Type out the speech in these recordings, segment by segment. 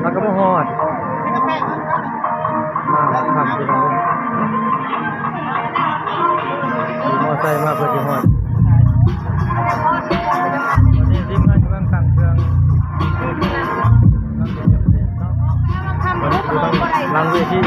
ເຮົາກໍມາຮອດ ມາຮອດຖ້ຳພີ່ນ້ອງເອີຍ ຂີ່ມໍໄຊມາເພື່ອຊິຮອດ. ຕອນນີ້ທີມງານກຳລັງຕັ້ງເຄື່ອງ ກຳລັງເກັບເສດເນາະ ຢູ່ທາງຫຼັງເວທີ.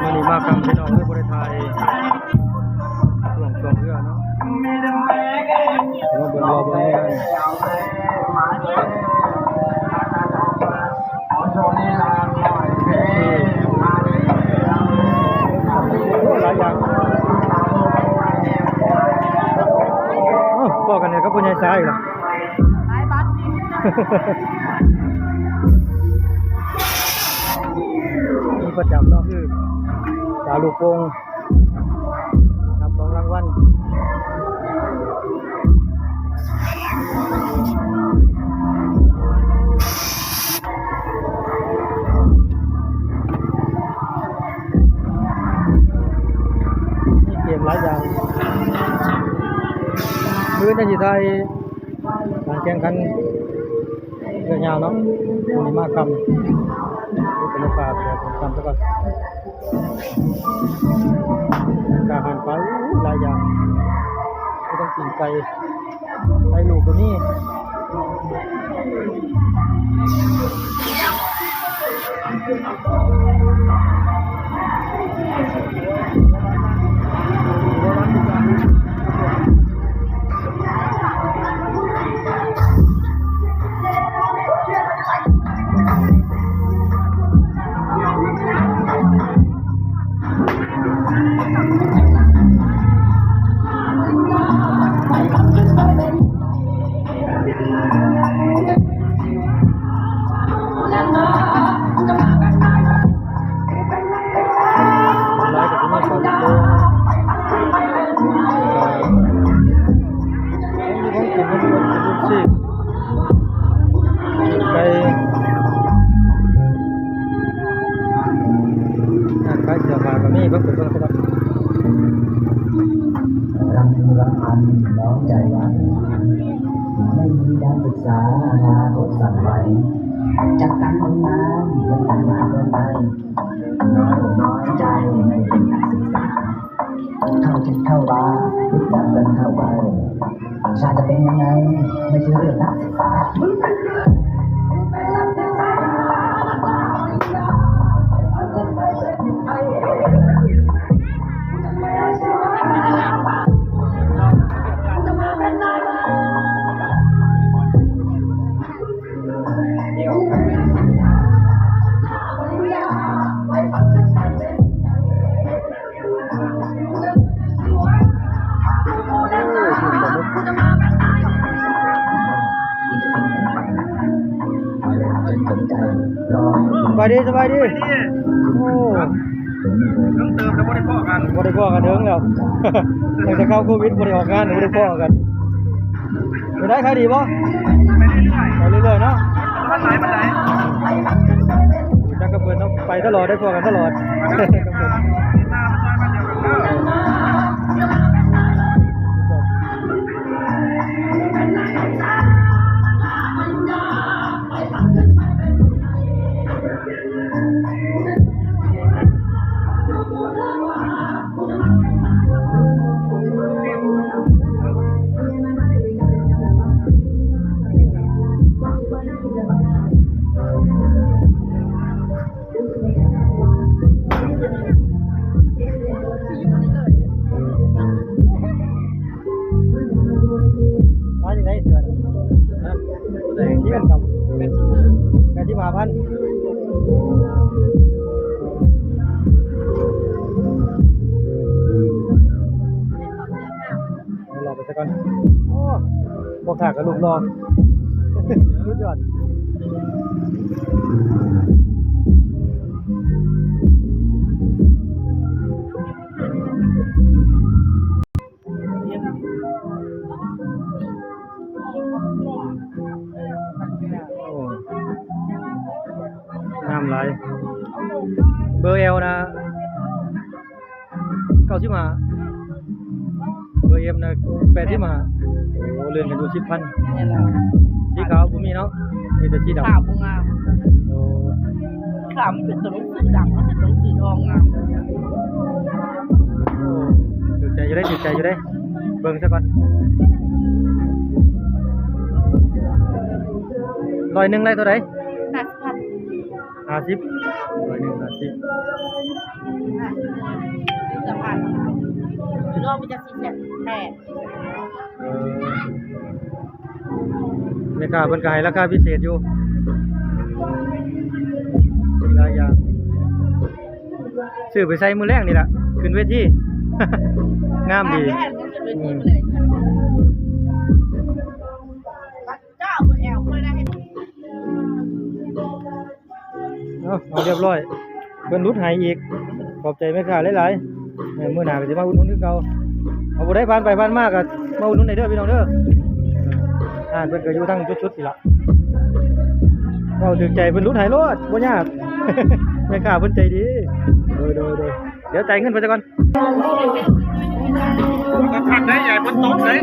ມື້ນີ້ມາຄ່ຳພີ່ນ້ອງເອີຍ ບໍ່ໄດ້ຖ່າຍຊ່ວງ ຊ່ວງເຮືອເນາະ ເບິ່ງລໍເບິ່ງງານ. ໂອ້ ຫຼາຍຢ່າງ ເອົ້າ ພໍ້ກັນແລ້ວກັບຜູ້ໃຫຍ່ຊາອີກລະ ຂາຍບັດ ມີປະຈຳເນາະ ຄືກາລູກໂປ່ງ ຮັບຂອງລາງວັນ ມີເກມຫຼາຍຢ່າງ ມື້ນີ້ຊິຖ່າຍການແຂ່ງຂັນ ເຮືອຍາວເນາະ ມື້ນີ້ມາຄ່ຳ ເກັບບັນຍາກາດແບບຄ່ຳຊະກ່ອນ ການອາຫານປ່າ ໂອ້ ຫຼາຍຢ່າງ ມີທັງປີ້ງໄກ່ ໄກ່ລູກກໍມີ. ໄປ ຮ້ານຂາຍເສື້ອຜ້າກໍມີ ເບິ່ງໄປເບິ່ງຊະກ່ອນ. ລຳພັງນ້ອງໃຈຫວານ ໄມ່ມີການສຶກສາ ອະນາຄົດສັ່ນໄຫວ ຈັກການຄົນງານຍັງຕັ້ງມາເກີນໄປ ນ້ອຍອົກນ້ອຍໃຈ ໄມ່ໄດ້ມີການສຶກສາ ເຂົ້າທິດເຂົ້າວ່າ ຮູ້ຈັກເງິນເຂົ້າໄປ ຊາດຈະເປັນຍັງໄງ ໄມ່ໃຊ່ເລື່ອງນັກສຶກສາ. Bye, bye. ໂອ້ ເຖິງເຕີບແລ້ວບໍ່ໄດ້ພໍ້ກັນ ບໍ່ໄດ້ພໍ້ກັນເຖິງແລ້ວ ຕັ້ງແຕ່ເຂົ້າໂຄວິດບໍ່ໄດ້ອອກງານ ບໍ່ໄດ້ພໍ້ກັນ. ເປັນໄດ ຂາຍດີບໍ່? ໄປເລື້ອຍໆ ໄປເລື້ອຍໆເນາະ ບໍ່ທັນຫຼາຍປານໃດ ຮູ້ຈັກກັບເພິ່ນເນາະ ໄປຕະຫຼອດ ໄດ້ພໍ້ກັນຕະຫຼອດ. ແປດສິບຫ້າພັນ ເອົາລອບໄປຊະກ່ອນ. ໂອ້ ພວກຂ້າກໍຮູບຫຼໍ່ ສຸດຍອດ. ໂອ້ ງາມຫຼາຍ. ເບີແອລນະ ເກົ້າສິບຫ້າ ເບີເອັມນະ ແປດສິບຫ້າ. ໂອ້ ເລື່ອນກັນຢູ່ສິບພັນ. ແມ່ນແລ້ວ ສີຂາວບໍ່ມີເນາະ ມີແຕ່ສີດຳ. ຂາວບໍ່ງາມ. ໂອ້ ຂາວມັນເປັນຕົວໜັງສືດຳ ມັນເປັນຕົວໜັງສືທອງງາມ. ໂອ້ ຖືກໃຈຢູ່ເດ້ ຖືກໃຈຢູ່ເດ້. ເບິ່ງຊະກ່ອນ. ຮ້ອຍໜຶ່ງໄດ້ເທົ່າໃດ? ຫ້າສິບພັນ. ຫ້າສິບ ຮ້ອຍໜຶ່ງ ຫ້າສິບ. ສີ່ແສນແປດ ລວມເປັນຈັກສີ່ແສນແປດ. ເອີ ແມ່ຄ້າເພິ່ນກໍໃຫ້ລາຄາພິເສດຢູ່ ມີຫຼາຍຢ່າງ. ຊື້ໄປໃສ່ມື້ແລງນີ້ລະ ຂຶ້ນເວທີ ງາມດີ. ອືມ ເອົາ ເອົາຮຽບຮ້ອຍ ເພິ່ນຫຼຸດໃຫ້ອີກ. ຂອບໃຈແມ່ຄ້າຫຼາຍໆ. ເອີ ມື້ໜ້າກໍຊິມາອຸດໜູນຄືເກົ່າ. ເອົາ ຜູ້ໃດຜ່ານໄປຜ່ານມາກໍມາອຸດໜູນໄດ້ເດີພີ່ນ້ອງເດີ. ຮ້ານເພິ່ນກໍຢູ່ທາງຈຸດໆນີ້ລະ. ເວົ້າຖືກໃຈເພິ່ນຫຼຸດໃຫ້ໂລດ ບໍ່ຍາກ. ແມ່ຄ້າເພິ່ນໃຈດີ. ໂດຍໆໆ ດຽວຈ່າຍເງິນເພິ່ນຊະກ່ອນ. ມັນກໍຄັກໄດ໋ ຢ່າໃຫ້ຝົນຕົກເດ້.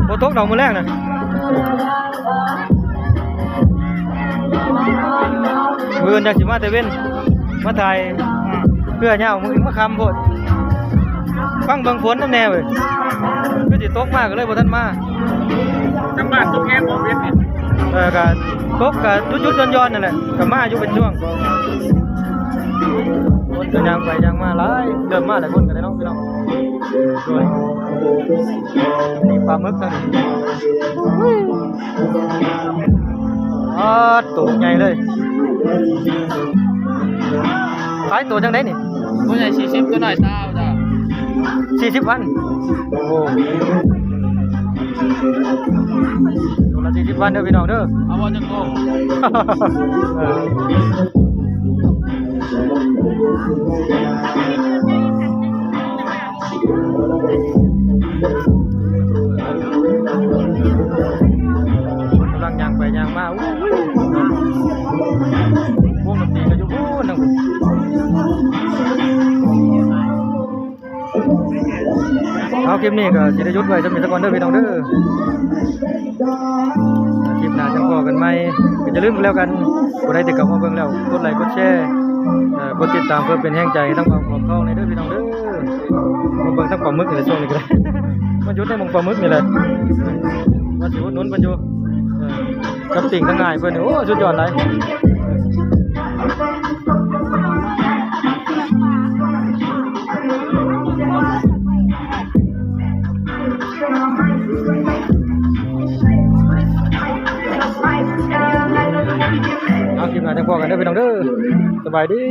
ບໍ່ຕົກດອກມື້ແລງນະ. ມື້ອື່ນຈັ່ງຊິມາແຕ່ເວັນ ມາຖ່າຍເພື່ອຍາວ ມື້ອື່ນມາຄ່ຳໂພດ. ຟັງເບິ່ງຝົນນຳແດ່ເວີຍ ຄືຊິຕົກມາ ກໍເລີຍບໍ່ທັນມາ. ທາງບ້ານຕົກແຮງບໍ່ເວັນນີ້? ເອີ ກະຕົກກະຢຸດໆຢ່ອນໆນັ້ນແຫຼະ ກະມາຢູ່ເປັນຊ່ວງ. ຄົນກະຍ່າງໄປຍ່າງມາຫຼາຍ ເລີ່ມມາຫຼາຍຄົນກະໄດ້ເນາະພີ່ນ້ອງ. ໂດຍ ນີ້ປາໝຶກທາງນີ້ ອາ ໂຕໃຫຍ່ເລີຍ. ຂາຍໂຕຈັ່ງໃດນີ້? ໂຕໃຫຍ່ສີ່ສິບ ໂຕນ້ອຍຊາວຈ້າ. ສີ່ສິບພັນ. ໂອ້ ໂຕລະສີ່ສິບພັນເດີພີ່ນ້ອງເດີ. ເອົາບໍ່ຈັກໂຕ? ເອີ ກຳລັງຍ່າງໄປຍ່າງມາ. ໂອ້ຍ ວົງດົນຕີກໍຢູ່ພຸ້ນນະ. ເອົາ ຄລິບນີ້ກໍຊິໄດ້ຢຸດໄວ້ສ່ຳນີ້ສາກ່ອນເດີພີ່ນ້ອງເດີ. ຄລິບໜ້າຈັ່ງພໍ້ກັນໃໝ່. ກໍຢ່າລືມກັນແລ້ວກັນ ຜູ້ໃດທີ່ເຂົ້າມາເບິ່ງແລ້ວ ກົດໄລກົດແຊ ເອີ ກົດຕິດຕາມເພື່ອເປັນແຮງໃຈໃຫ້ທາງບ່າວຂອງທອງແດ່ເດີພີ່ນ້ອງເດີ. ມາເບິ່ງທາງປາໝຶກນີ້ແຫຼະ ຊ່ວງນີ້ກໍໄດ້ ມາຢຸດໃນໝ່ອງປາໝຶກນີ້ແຫຼະ ວ່າຊິອຸດໜູນເພິ່ນຢູ່ ເອີ ກັບຕິ່ງທັງອ້າຍເພິ່ນ. ໂອ້ ສຸດຍອດຫຼາຍ. ເອົາ ຄລິບໜ້າຈັ່ງພໍ້ກັນເດີພີ່ນ້ອງເດີ. ສະບາຍດີ.